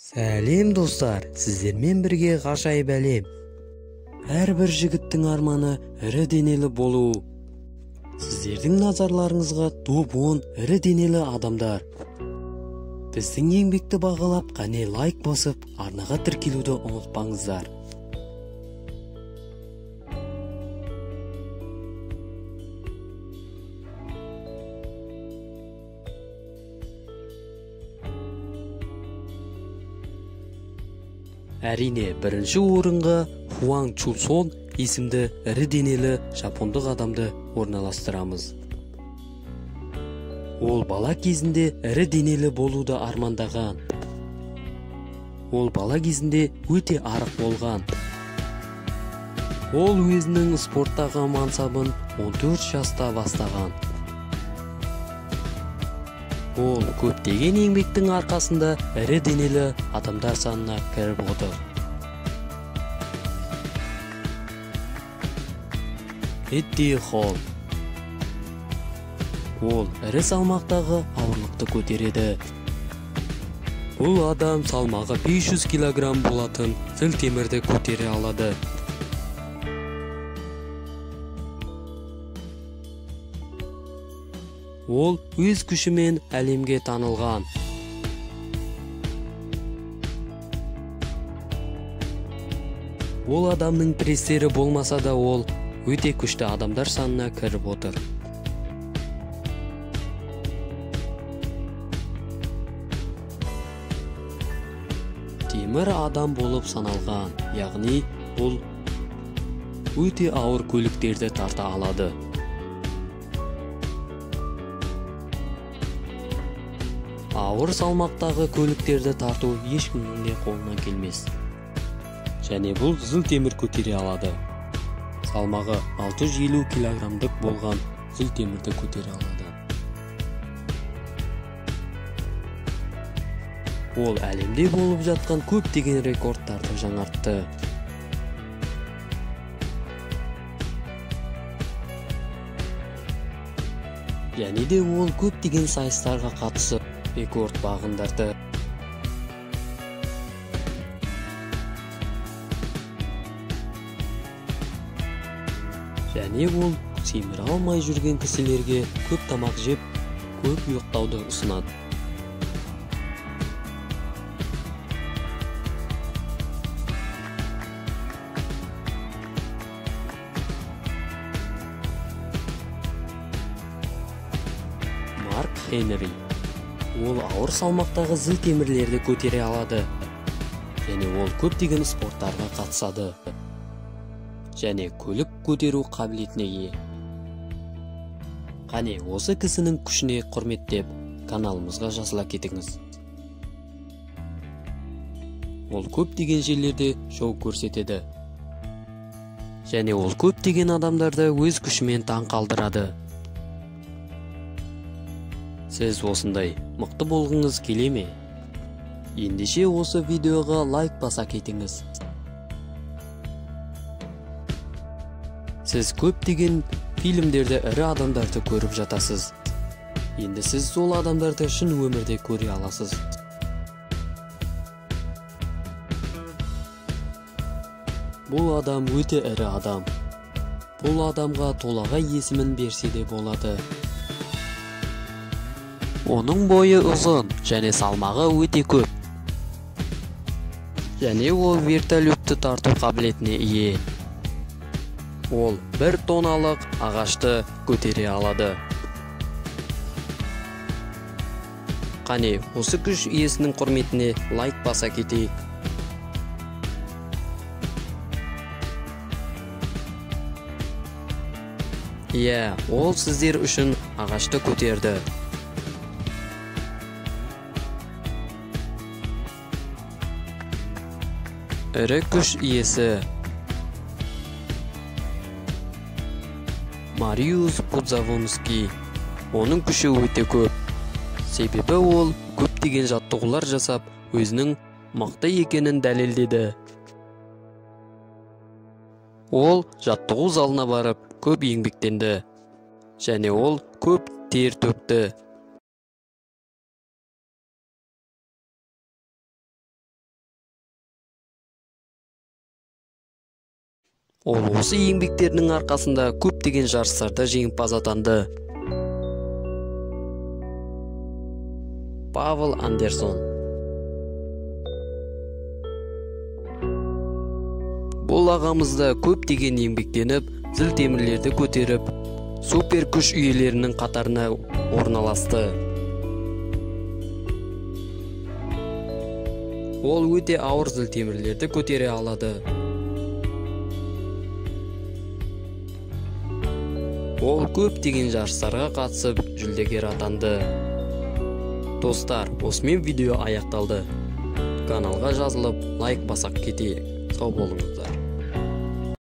Сәлем достар, сіздермен бірге ғажайып әлем. Әрбір жігіттің арманы ірі денелі болу. Сіздердің назарларыңызға топ 10 ірі денелі адамдар. Біздің еңбекті бағалап, қане лайк басып, арнаға тіркелуді ұмытпаңыздар. Әрине, бірінші орынға Хуан Чулсон есімді ірі денелі жапондық адамды орналастырамыз. Ол бала кезінде ірі денелі болуды армандаған. Ол бала кезінде өте арық болған. Ол өзінің спорттағы мансабын 14 жаста бастаған. Ол көптеген еңбектің арқасында ірі денелі адамдар санына кіріп отыр. Эдди Холл. Ол ірі салмақтағы ауырлықты көтереді. Бұл адам салмағы 500 килограмм болатын зіл темірді көтере алады. Ол өз күшімен әлемге танылған. Ол адамның престері болмаса да, ол өте күшті адамдар санына кіріп отыр. Темір адам болып саналған, яғни бұл өте ауыр көліктерді тарта алады. Ауыр салмақтағы көліктерді тарту ешкімнің де қолынан келмес. Және бұл зіл темір көтере алады. Салмағы 650 килограммдық болған зіл темірді көтере алады. Ол әлемде болып жатқан көптеген рекордтарды жаңартты. Және де ол көптеген сайыстарға қатысып рекорд бағындырды. Және ол семіре алмай жүрген кісілерге көп тамақ жеп, көп ұйықтауды ұсынады. Марк Хенри. Ол ауыр салмақтағы зіл темірлерді көтере алады. Және ол көптеген спорттарға қатысады. Және көлік көтеру қабілетіне ие. Қане, осы кісінің күшіне құрметтеп, каналымызға жазыла кетіңіз. Ол көптеген жерлерде шоу көрсетеді. Және ол көптеген адамдарды өз күшімен таң қалдырады. Сіз осындай мықты болғыңыз келе ме? Ендеше осы видеоға лайк баса кетіңіз. Сіз көптеген фильмдерді ірі адамдарды көріп жатасыз. Енді сіз сол адамдарды шын өмірде көре аласыз. Бұл адам өте ірі адам. Бұл адамға толағай есімін берсе де болады. Оның бойы ұзын және салмағы өте көп. Және ол вертолетті тарту қабілетіне ие. Ол 1 тонналық ағашты көтере алады. Қане, осы күш иесінің құрметіне лайк баса кетейік. Иә, ол сіздер үшін ағашты көтерді. Ірі күш иесі Мариус Будзавонский. Оның күші өте көп. Себебі ол көптеген жаттығулар жасап, өзінің мықты екенін дәлелдеді. Ол жаттығу залына барып, көп еңбектенді. Және ол көп тер төкті. Ол осы еңбектерінің арқасында көптеген жарыстарда жеңімпаз атанды. Павел Андерсон. Бұл ағамыз да көптеген еңбектеніп, зіл темірлерді көтеріп, супер күш иелерінің қатарына орналасты. Ол өте ауыр зіл темірлерді көтере алады. Ол көптеген жарыстарға қатысып, жүлдегер атанды. Достар, осымен видео аяқталды. Каналға жазылып, лайк басақ кетейік. Сау болыңыздар.